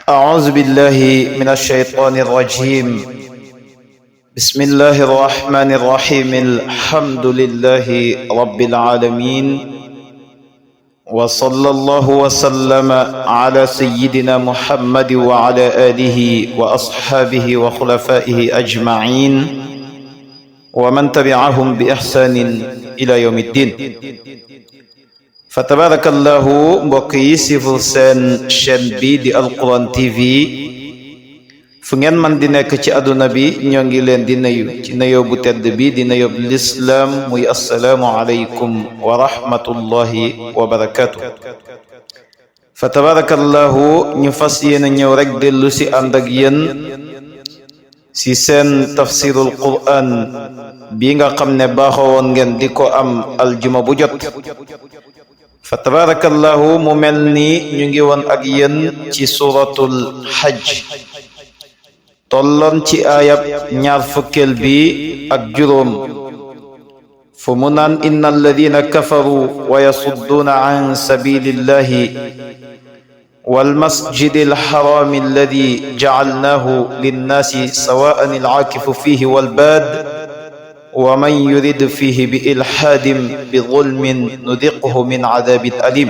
أعوذ بالله من الشيطان الرجيم. بسم الله الرحمن الرحيم. الحمد لله رب العالمين، وصلى الله وسلم على سيدنا محمد وعلى آله وأصحابه وخلفائه أجمعين ومن تبعهم بإحسان إلى يوم الدين. fa tabarakallahu mbokk yi sifur seen chaîne bi di Alquran TV fu ngeen man di nekk ci àdduna bi ñoo ngi leen di nuyu ci nuyoo bu tedd bi di nuyoo lislaam muy assalaamu aleykum wa rahmatullahi wa barakatuh. fa tabarakallahu ñu fas yéene ñëw rek dellu si ànd ak yéen si seen tafsirul Quran bi nga xam ne baaxoo woon ngeen di ko am aljuma bu jot. fa tabarakallahu mu mel ni ñu ngi woon ak yéen ci suratul hajj tolloon ci aayab ñaar fukkeel bi ak juróom fu mu naan inna alladina kafaru wa yasudduuna an sabilillahi wal masjidil harami alladi jacalnaahu linnaasi sawaan alcaakifu fihi walbaad wa man yurid fihi bi ilhaadin bi zulmin nudiqhu min adaabin alim.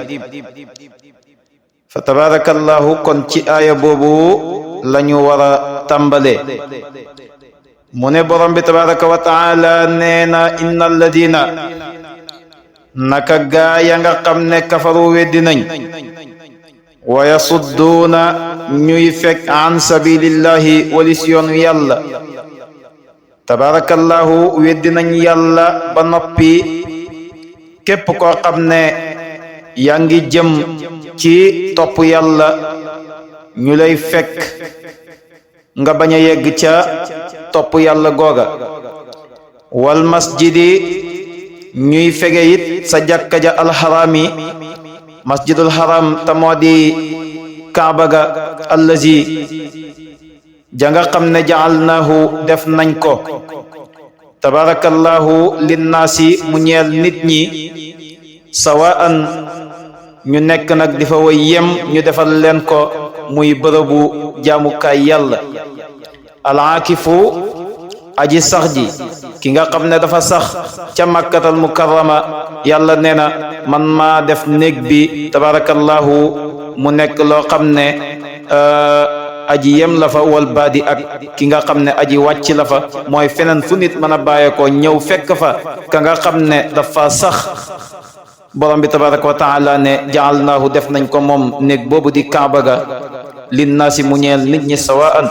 fa tabarakallahu kon ci aaya boobu lañu war a tàmbale mu ne borom bi tabaraka wa taala nee na inna alladina naka gaa ya nga xam ne kafaru weddi nañ wa yasudduuna ñuy fekk an sabilillahi walis yoonu yàlla tabarakallahu weddi nañ yàlla ba noppi képp koo xam ne yaa ngi jëm ci topp yàlla ñu lay fekk nga bañ a yegg ca topp yàlla googa wal masjidi ñuy fege it sa jàkka ja alxaraami masjidul haram ta moo di kaaba ga allazi janga xam ne jaalnaahu def nañ ko tabarakallahu linnaasi mu ñeel nit ñi sawaan ñu nekk nag di fa way yem ñu defal leen ko muy bërëbu jaamukaay yàlla alaakifu aji sax ji ki nga xam ne dafa sax ca makkatal mukarrama yàlla nee na man maa def néeg bi tabarakallahu mu nekk loo xam ne aji yem la fa wal baadi ak ki nga xam ne aji wàcc la fa mooy feneen fu nit mën a bàyyeekoo ñëw fekk fa ka nga xam ne dafa sax borom bi tabaraka wa taala ne jaalnaahu def nañ ko moom néeg boobu di kaaba ga linnaasi mu ñeel nit ñi sawaan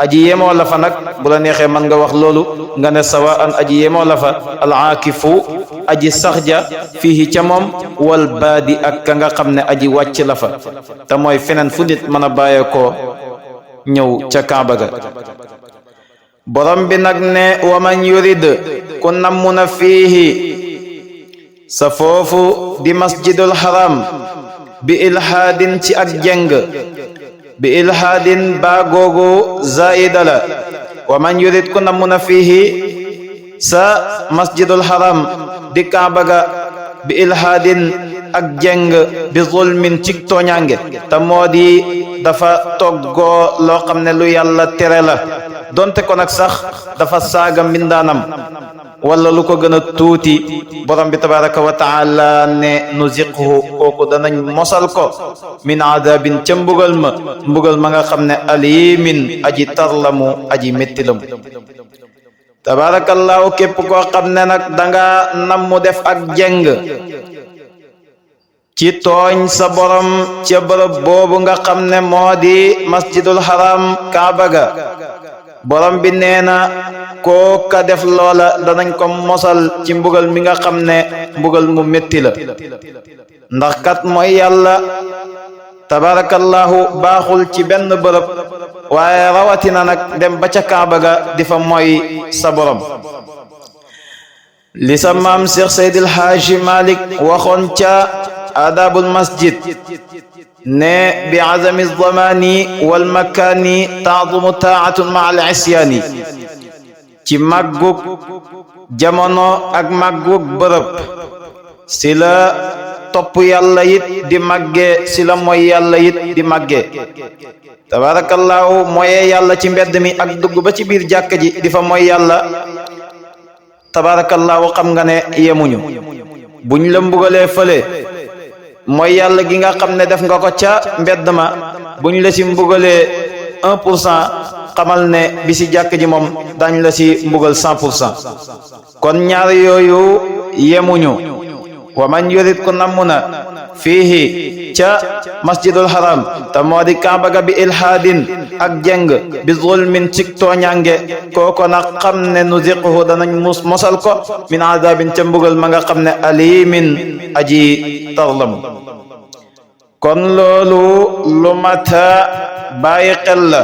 aji yemoo la fa nag bu la neexee mën nga wax loolu nga ne sawaan aji yemoo la fa alaakifu aji sax ja fii ca moom wal baadi ak ka nga xam ne aji wàcc la fa te mooy feneen fu nit mën a bàyyeekoo ñëw ca kaaba ga borom bi nag ne wa man yurid ku namm na fiihi sa foofu di masjidul haram bi ilhaadin ci ak jeng bi ilhaadin baa googu zaida la wa man yurid ku namm na fiihi sa masjidul haram di kaaba ga bi ilhaadin ak jeng bi zulmin ci tooñaange te moo di dafa toggoo loo xam ne lu yàlla tere la donte ko nag sax dafa saaga mbindaanam wala lu ko gën a tuuti borom bi tabaraka wa taala ne nuziqhu kooku danañ mosal ko min adabin ca mbugal ma nga xam ne alimin aji tarlamu aji méttilamu tabarakallahu képp koo xam ne nag danga nam mu def ak jeng ci tooñ sa borom ca bërëb boobu nga xam ne moo di masjidul haram kaaba ga borom bi nee na koo ka def loola danañ ko mosal ci mbugal mi nga xam ne mbugal mu métti la ndax kat mooy yàlla tabarakallahu baaxul ci benn bërëb waaye rawatina nag dem ba ca kaaba ga di fa mooy sa borom li sa maam Cheikh Seydil Haaji Malik waxoon ca adabul masjid ne bi azami zamani wal makani taadumu taatun ma al isyaani ci màggug jamono ak màggug bërëb si la topp yàlla it di màgge si la mooy yàlla it di màgge tabaarakallaahu mooyee yàlla ci mbedd mi ak dugg ba ci biir jàkka ji di fa mooy yàlla tabaarakallaahu xam nga ne yemuñu buñ la mbugalee fële mooy yàlla gi nga xam ne def nga ko ca mbedd ma buñ la si mbugalee 1% xamal ne bi si jàkk ji moom dañ la si mbugal 100%. kon ñaar yooyu yemuñu wa man yurid ku namm na fiihi ca masjidul haram te moo di kaaba ga bi ilhaadin ak jeng bi zulmin cik tooñange kooko nag xam ne nuziquhu danañ mosal ko min azabin ca mbugal ma nga xam ne alimin aji tarlam kon loolu lu mata bàyyi xel la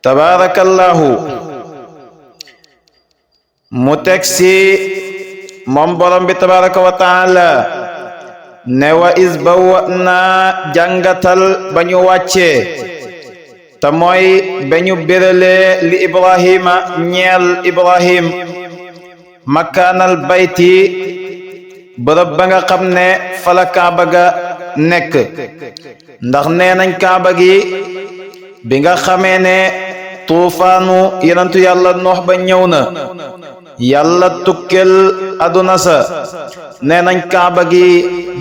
tabarakallahu mu teg si moom borom bi tabaraka wa taala ne wa is bawa naa jàngatal ba ñu wàccee te mooy ba ñu béralee li ibrahima ñeel ibrahim makkaanal bayti bërëb ba nga xam ne fala kaaba ga nekk ndax nee nañ kaaba gi bi nga xamee ne tuufaanu yenentu yàlla noox ba ñëw na yàlla tukkel aduna sa nee nañ kaaba gi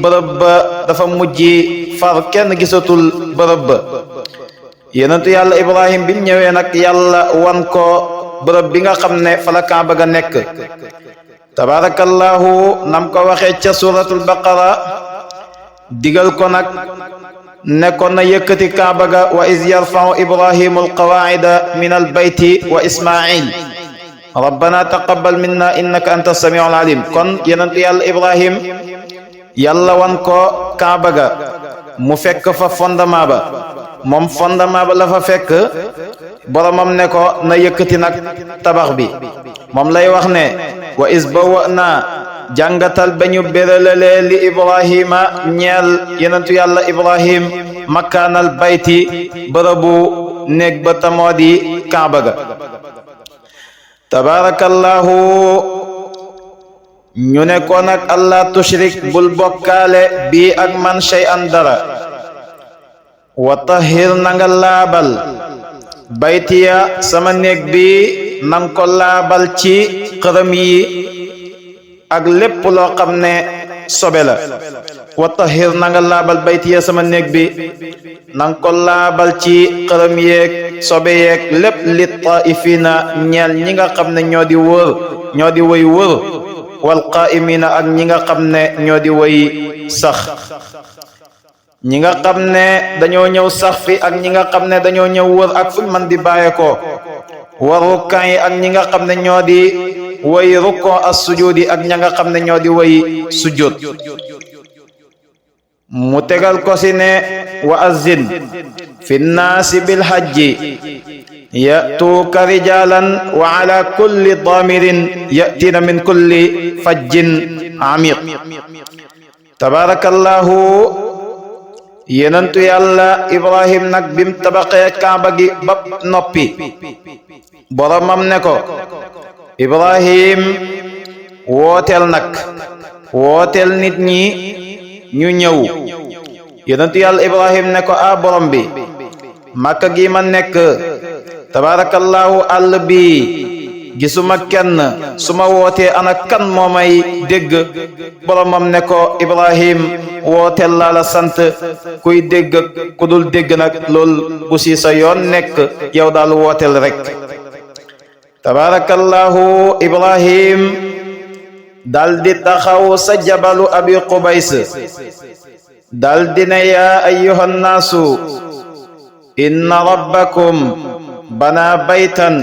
bërëb ba dafa mujj far kenn gisatul bërëb ba yenentu yàlla ibrahim bi mu ñëwee nag yàlla wan ko bërëb bi nga xam ne fala kaaba ga nekk tabarakallahu nam ko waxee ca suratul baqara digal ko nag nekkoon na yëkkati kaaba ga wa iz yarfa'u ibrahimu alqawaida min albayti wa ismail rabbana taqabbal minna innaka anta samiu alim kon yenentu yàlla ibrahim yàlla wan ko kaaba ga mu fekk fa fondement ba moom fondement ba la fa fekk boromam ne ko na yëkkati nag tabax bi moom lay wax ne wa is bawwa'na jàngatal ba ñu béralalee li ibrahima ñeel yenentu yàlla ibrahim makkaanal bayti bërëbu néeg ba tamoo di kaaba ga tabarakallahu ñu ne ko nag allah tushrik bul bokkaale bii ak man shay'an dara wa tahhir nanga laabal baytiya sama néeg bi nang ko laabal ci xërëm yi ak lépp loo xam ne sobe la wa tahhir nanga laabal baytiya sama néeg bi nang ko laabal ci xërëm yeeg sobe yeeg lépp li taifina ñeel ñi nga xam ne ñoo di woy wër wal qaimina ak ñi nga xam ne ñoo di woy sax ñi nga xam ne dañoo ñëw sax fi ak ñi nga xam ne dañoo ñëw wër ak fuñ man di bàyyee ko war rukkaan yi ak ñi nga xam ne ñoo di woy rukkoo as sujudi ak ña nga xam ne ñoo di woy sujud mu tegal ko si ne wa azzin fi nnaasi bil hajji ya'tuuka rijaalan wa ala kulli daamirin ya'tiina min kulli fajjin amiq tabarakallahu yenentu yàlla ibrahim nag bim tabaxee kaaba gi ba noppi boromam ne ko ibrahim wooteel nit ñi ñu ñëw yenentu yàlla ibrahim ne ko a borom bi màkka gi ma nekk tabarakallahu àll bi gisuma kenn su ma wootee ana kan moo may dégg boromam ne ko ibrahim wooteel laa la sant kuy dégg ku dul dégg nag lool bu si sa yoon nekk yow daal wooteel rek tabarakallahu ibrahim daldi taxaw sa jabalu abi qubays daldi ne yaa ayyuhan naasu inna rabbakum bana baytan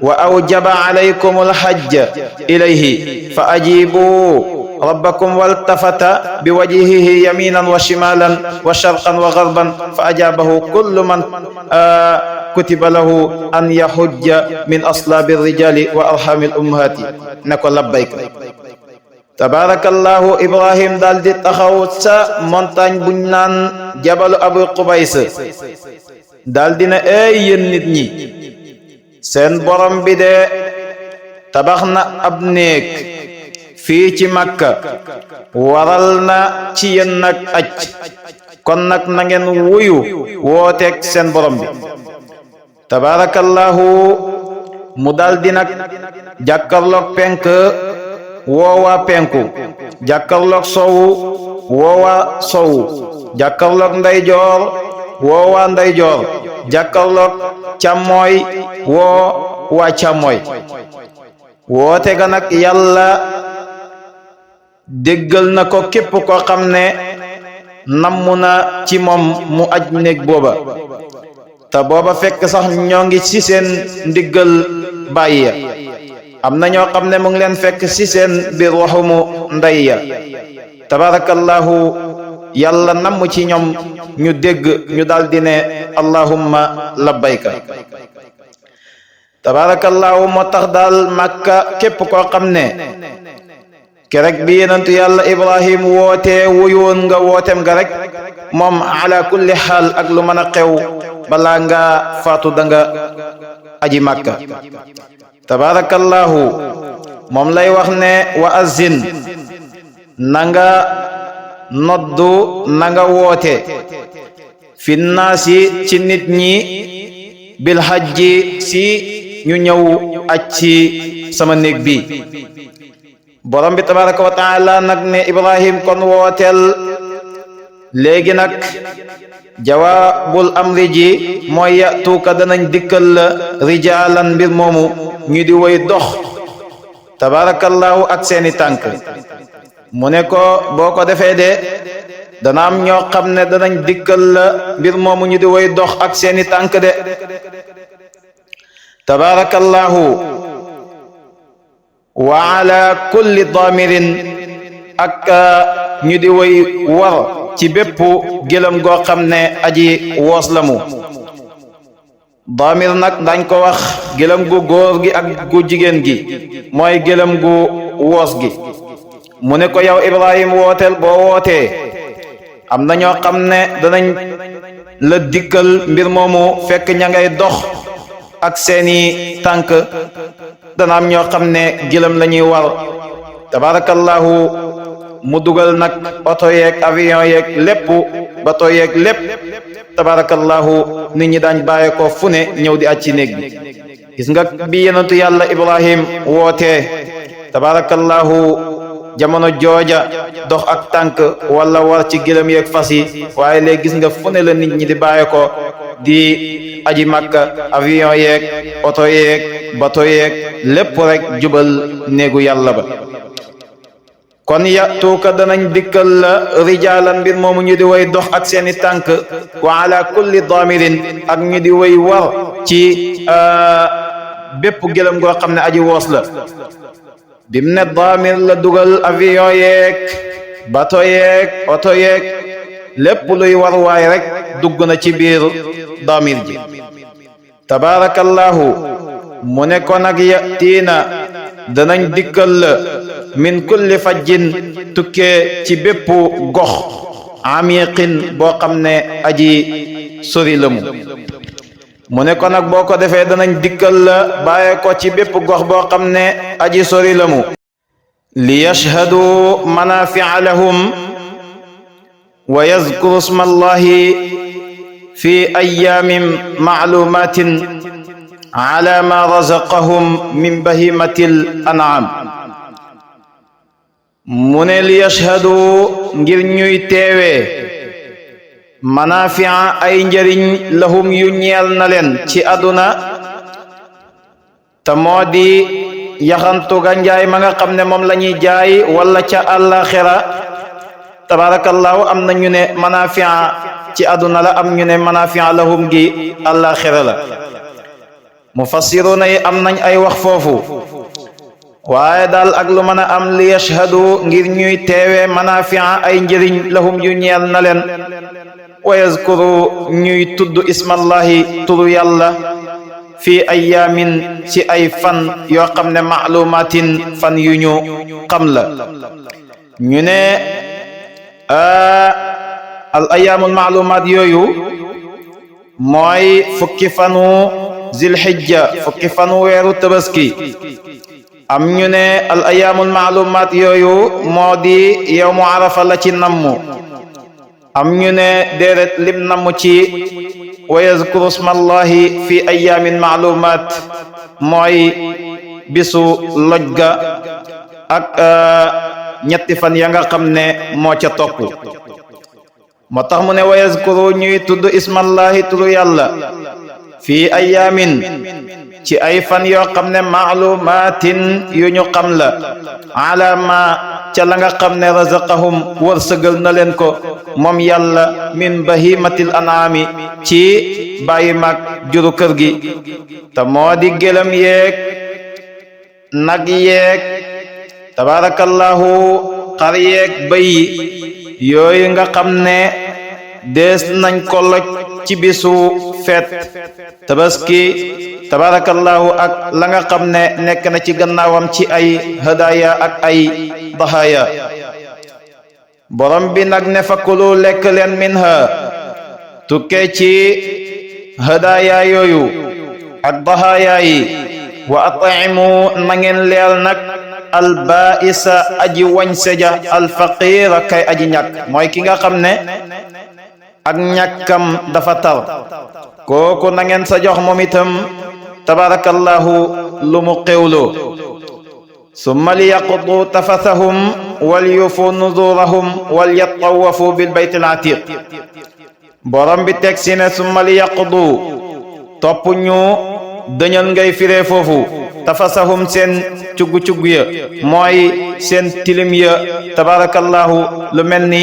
wa awjaba alaykum alhajja ilayhi fa ajibu rabbakum waltafata biwajhihi yaminan wa shimalan wa sharqan wa gharban fa ajabahu kullu man kutiba lahu an yahujja min aslaabi rijali wa arhami ummahati ne ko labbayka tabarakallahu ibrahim daldi taxaw sa montagne buñ naan jabalu abu qubays daldi ne ey yéen nit ñi seen borom bi de tabax na ab néeg fii ci Makka waral na ci yéen nag aj kon nag na ngeen wuyu wooteeg seen borom bi tabarakallahu mu daldi nag jàkkarloog penk woowaa penku jàkkarloog sowu woowaa sowu jàkkarloog ndeyjoor woowaa ndeyjoor jàkkarloog càmmooy woowaa càmmooy woote ga nag yàlla déggal na ko képp koo xam ne namm na ci moom mu aj néeg booba te booba fekk sax ñoo ngi ci seen ndiggal bàyyi ya am na ñoo xam ne mu ngi leen fekk ci seen biir waxumu ndey ya tabarakallahu yàlla namm ci ñoom ñu dégg ñu daldi ne allahumma labbayka tabarakallahu moo tax daal Makka képp koo xam ne kerek bi yenentu yàlla Ibrahim wootee wuyoon nga wootem ga rek moom ala kulli xaal ak lu mën a xew balaa nga faatu da nga aji Makka tabarakallahu moom lay wax ne wa azin na nga noddu na nga woote fi naasi ci nit ñi bil hajji si ñu ñëw aj ci sama néeg bi borom bi tabaraka wa taala nag ne Ibrahim kon wooteel léegi nag jawaabul amri ji mooy yatuuka danañ dikkal la rijaalan mbir moomu ñu di woy dox tabarakallahu ak seeni tànk mu ne ko boo ko defee de dana am ñoo xam ne danañ dikkal la mbir moomu ñu di woy dox ak seeni tànk de tabarakallahu wa ala kulli daamirin ak ñu di woy war ci bépp gëlëm goo xam ne aji woos la mu daamir nag dañ ko wax gëlëm gu góor gi ak gu jigéen gi mooy gëlëm gu woos gi mu ne ko yow Ibrahim wooteel boo wootee am na ñoo xam ne danañ la dikkal mbir moomu fekk ña ngay dox ak seeni tànk dana am ñoo xam ne gëlëm la ñuy war tabarakallahu mu dugal nag oto yeeg avion yeeg lépp bato yeeg lépp tabarakallahu nit ñi daañ bàyyi ko fu ne ñëw di aj ci néeg bi gis nga bi yenentu yàlla Ibrahim wootee tabarakallahu jamono jooja dox ak tànk wala war ci gëlëm yeeg fas yi waaye léegi gis nga fu ne la nit ñi di bàyyi ko di aji Makka avion yeeg oto yeeg bato yeeg lépp rek jubal néegu yàlla ba kon yatuuka danañ dikkal la rijaalan mbir moomu ñu di way dox ak seeni tànk wa ala kulli daamirin ak ñu di way war ci bépp gëlëm goo xam ne aji woos la bim ne daamir la dugal avion yeeg bato yeeg oto yeeg lépp luy war waay rek dugg na ci biir daamir ji tabarakallahu mu ne ko nag yatiina danañ dikkal la min kulli fajjin tukkee ci bépp gox amiqin boo xam ne aji sori la mu ne ko nag boo ko defee danañ dikkal la bàyyee ko ci bépp gox boo xam ne aji sori la mu li yashhadu manafia lahum wa yazkuru sma allahi fi ayaamin maalumatin ala ma razaqahum min bahimatil an'am mu ne li yashhadu ngir ñuy teewee manafia ay njëriñ lahum yu ñeel na leen ci àdduna te moo di yaxantu ga njaay ma nga xam ne moom la ñuy jaay wala ca àllaxira tabarakallahu am na ñu ne manafia ci àdduna la am ñu ne manafia lahum gi àllaxira la mufassiruna yi am nañ ay wax foofu waaye daal ak lu mën a am li yashhadu ngir ñuy teewee manafia ay njëriñ lahum yu ñeel na leen wa yazkuru ñuy tudd ismallahi turu yàlla fi ayaamin ci ay fan yoo xam ne maalumatin fan yu ñu xam la ñu ne al ayaamul maalumaat yooyu mooy fukki fanu zilhijja fukki fanu weeru tabaski am ñu ne al ayaamul maalumaat yooyu moo di yawmu arafa la ci namm am ñu ne déedéet lim namm ci wa yazkuru smallahi fi ayaamin maalumaat mooy bisu loj ga ak ñetti fan ya nga xam ne moo ca topp moo tax mu ne wa yazkuru ñuy tudd ismallahi turu yàlla fi ayaamin ci ay fan yoo xam ne maalumatin yu ñu xam la ala ma ca la nga xam ne razaqahum wërsëgal na leen ko moom yàlla min bahimatil an'ami ci bàyyi mag juru kër gi te moo di gëlëm yeeg nag yeeg tabarakallahu xar yeeg bëy yooyu nga xam ne dees nañ ko loj ci bisu feet tabaski tabarakallahu ak la nga xam ne nekk na ci gannaawam ci ay hadaya ak ay dahaya borom bi nag ne fakulu lekk leen minha tukkee ci hadaya yooyu ak dahaya yi wa at'imu na ngeen leel nag albaisa aji wañ seja alfaqira kay aji ñàkk mooy ki nga xam ne ak ñàkkam dafa tar kooku na ngeen sa jox moom itam tabarakallahu lu mu xewloo summa liyaqdu tafathahum wal yufu nuzurahum wal yattawafu bil baytil atiq borom bi teg si ne summa liyaqdu topp ñu dëñal ngay firee foofu tafasahum seen cugg-cugg ya mooy seen tilim ya tabarakallahu lu mel ni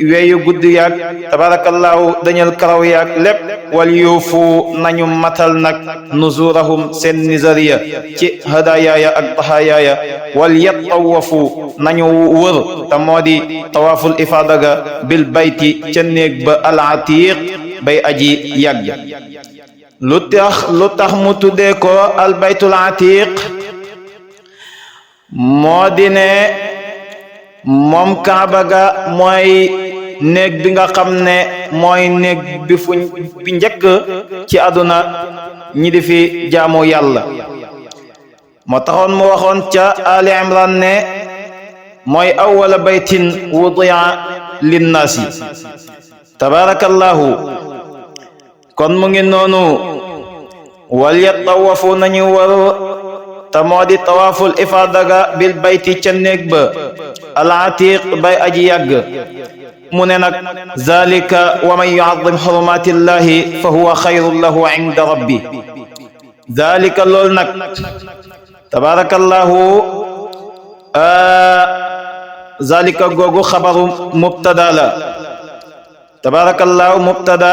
weeyu gudd yaag tabarakallahu dañal karaw yaag lépp wal yuufu nañu matal nag nuzurahum seen nizariya ci hadayaaya ak dahayaaya wal yattawafu nañu wër te moo di tawaaful ifaadaga bil bayti ca néeg ba al atiq bay aji yàgg lu tax mu tuddee ko al baytul atiq moo di ne moom kaaba ga mooy néeg bi nga xam ne mooy néeg bi njëkk ci àdduna ñi di fi jaamu yàlla moo taxoon mu waxoon ca Ali Imran ne mooy awwala baytin wudi'a linnaasi tabarakallahu kon mu ngi noonu wal yatawafu nañu war te moo di tawaaful ifaadaga bil bayti ca néeg ba al atiq bay aji yàgg mu ne nag zalika wa man yu'azzim hurumatillahi fa huwa xayrun lahu inda rabbi zalika lool nag tabarakallahu zalika googu xabaru mubtada la tabarakallahu mubtada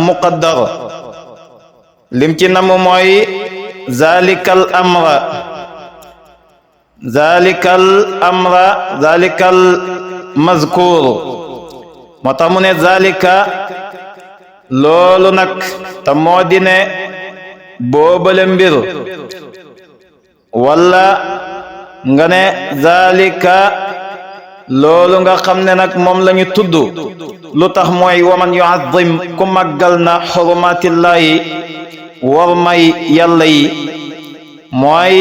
muqaddar lim ci nam mooy zalikal mazkur moo tax mu ne zalika loolu nag te moo di ne boobale mbir wala nga ne zalika loolu nga xam ne nag moom lañu tudd lu tax mooy waman yu'azzim ku màggal na xurumatillahi war may yàlla yi mooy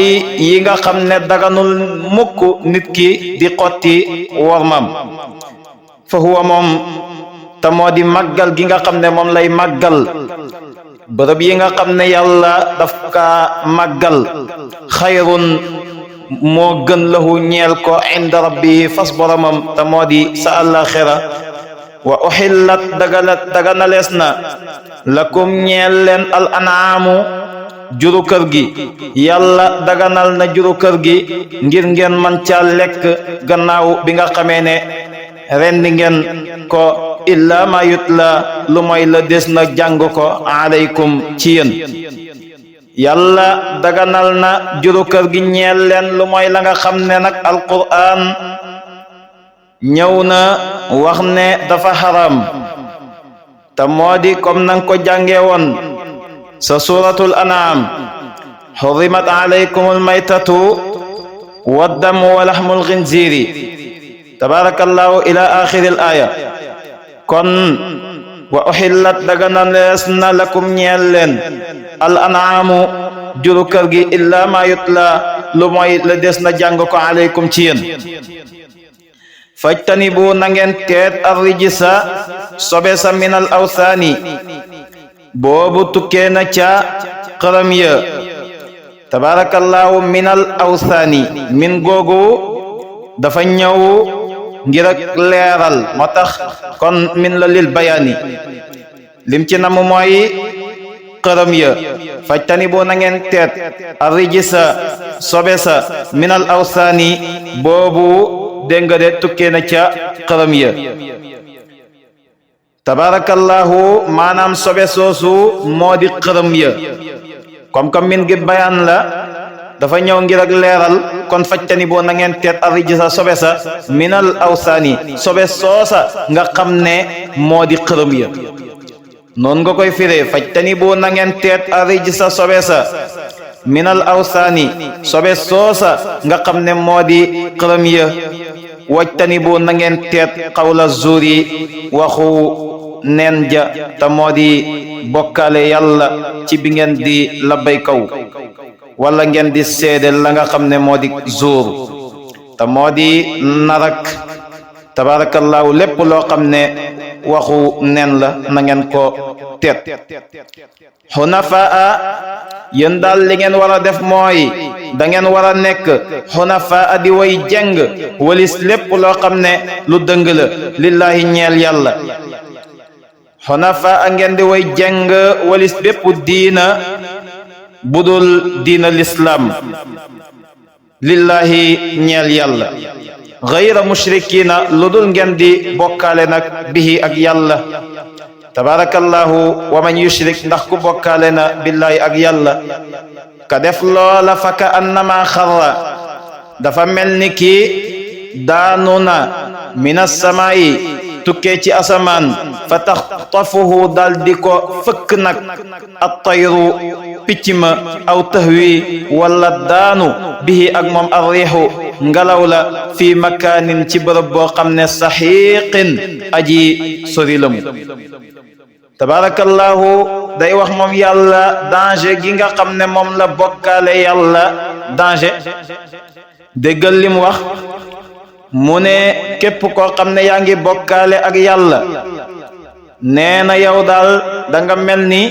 yi nga xam ne daganul mukk nit ki di xotti wormam fa huwa moom te moo di màggal gi nga xam ne moom lay màggal bërëb yi nga xam ne yàlla daf ka màggal xayrun moo gën lahu ñeel ko inda rabbi fas boromam te moo di sa àllaxira wa uhillat daganalees na lakum ñeel leen al anaamu juru kër gi yàlla daganal na juru kër gi ngir ngeen man ca lekk gannaaw bi nga xamee ne rendi ngeen ko illa ma yutla lu mooy la des na jàng ko alaykum ci yéen yàlla daganal na juru kër gi ñeel leen lu mooy la nga xam ne nag alquran ñëw na wax ne dafa xaram te moo di comme nanga ko jàngee woon sa suratul an'am xurimat alaykumul maytatu waddamu wa laxmul xinziiri tabarakallahu ila axiril aya kon wa uhillat daganalees na lakum ñeel leen al an'amu juru kër gi illa ma yutla lu mooy la des na jàng ko aleykum ci yéen fajtanibu na ngeen teet arrijisa sobe sa minal awsaani boobu tukkee na ca xërëm ya tabarakallahu minal awsaani min googu dafa ñëw ngir ak leeral moo tax kon min la lil bayaani lim ci namu mooy xërëm ya fajtanibu na ngeen teet arrijisa sobe sa minal awsaani boobu dégg nga de tukkee na ca xërëm ya tabarakallahu maanaam sobe soosu moo di xërëm ya comme que min gi bayaan la dafa ñëw ngir ak leeral kon fajtanibu na ngeen teet arrijisa sobe sa minal awsaani sobe soosa nga xam ne moo di xërëm ya noonu nga koy firee fajtanibu na ngeen teet arrijisa sobe sa minal awsaani sobe soosa nga xam ne moo di xërëm ya wajtanibu na ngeen teet xawla zuuri waxu neen ja te moo di bokkaale yàlla ci bi ngeen di labbay kaw wala ngeen di seede la nga xam ne moo di zuur te moo di narak tabarakallahu lépp loo xam ne waxu neen la na ngeen ko teet xunafaa yéen daal li ngeen war a def mooy da ngeen war a nekk xunafaa di way jeng walis lépp loo xam ne lu dëng la lillahi ñeel yàlla xunafaa ngeen di way jeng walis bépp diina budul diina lislaam lillahi ñeel yàlla gayra mushrikina lu dul ngeen di bokkaale nag bihi ak yàlla tabarakallahu wa man yushrik ndax ku bokkaale na billahi ak yàlla ka def loola fa ka annama xarra dafa mel ni ki daanu na mina samaayi tukkee ci asamaan fa taxtafuhu dal di ko fëkk nag at-tayru picc ma aw tahwi wala daanu bihi ak moom arriixu ngelaw la fii makaanin ci bërëb boo xam ne saxiiqin aji sori la mu tabarakallahu day wax moom yàlla danger gi nga xam ne moom la bokkaale yàlla danger déggal li mu wax mu ne képp koo xam ne yaa ngi bokkaale ak yàlla nee na yow daal da nga mel ni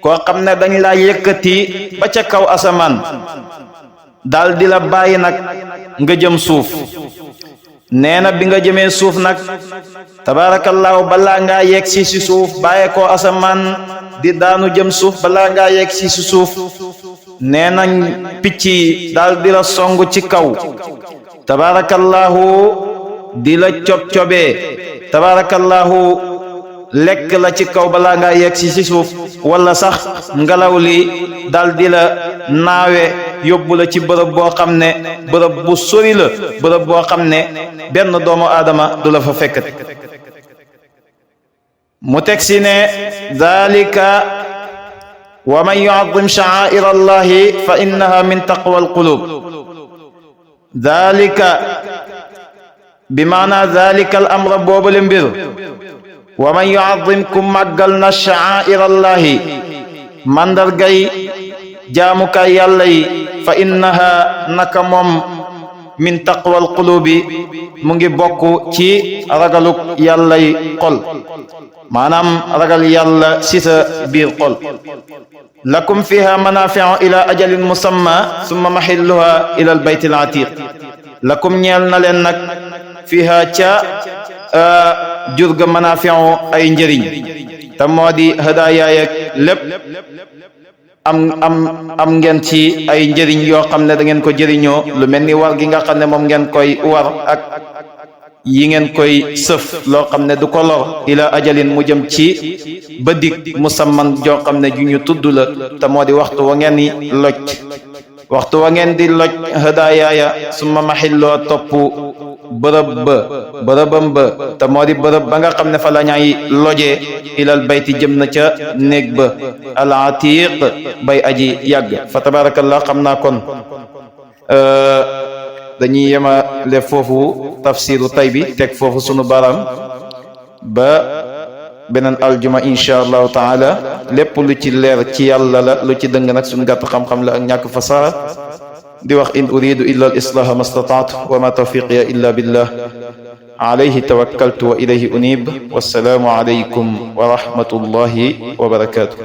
koo xam ne dañ laa yëkkati ba ca kaw asamaan daal di la bàyyi nag nga jëm suuf nee na bi nga jëmee suuf nag tabaarakallaahu balaa ngaa yegg si suuf bàyyee koo asamaan di daanu jëm suuf balaa ngaa yegg si suuf nee na picc yi daal di la song ci kaw tabaarakallaahu di la cob-cobee tabaarakallaahu lekk la ci kaw balaa ngaa yegg si suuf wala sax ngelaw li daal di la naawe yóbbu la ci bërëb boo xam ne bërëb bu sori la bërëb boo xam ne benn doomu aadama du la fa fekkati mu teg si ne dalika wa man yu'azzim sha'a'ira allahi fa innaha min taqwa alqulub dalika bi maana dalika al amra boobale mbir wa man yu'azzim ku màggal na sha'a'ira allahi mandargay jaamukaay yàlla yi fa innaha naka moom min taqwal qulubi mu ngi bokk ci ragaluk yàlla yi xol maanaam ragal yàlla ci sa biir xol lakum fiha manafi'u ila ajalin musamma summa mahilluha ila al bayt al atiq lakum ñeel na leen nag fiha ca jurga manafi'u ay njëriñ te moo di hadaaya ak lépp am ngeen ci ay njëriñ yoo xam ne da ngeen ko jëriñoo lu mel ni war gi nga xam ne moom ngeen koy war ak yi ngeen koy sëf loo xam ne du ko lor ila ajalin mu jëm ci ba dig musamman joo xam ne ju ñu tudd la te moo di waxtu wa ngeen di loj waxtu wa ngeen di loj hadaaya summa maxilloo topp bërëbam ba te moo di bërëb ba nga xam ne fa la ñay lojee ilal bayti jëm na ca néeg ba al atiq bay aji yàgg fa tabarakallah xam naa kon dañuy yemale foofu tafsiru tay bi teg foofu sunu baram ba beneen aljuma insha allahu taala. lépp lu ci leer ci yàlla la, lu ci dëng nag suñu gàtt xam-xam la ak ñàkk fasaha. di wax in uridu illa al islaha ma stataatu wa ma tawfiqiya illa billah alayhi tawakkaltu wa ilayhi unib. wassalaamu alaykum wa rahmatullahi wa barakatuh.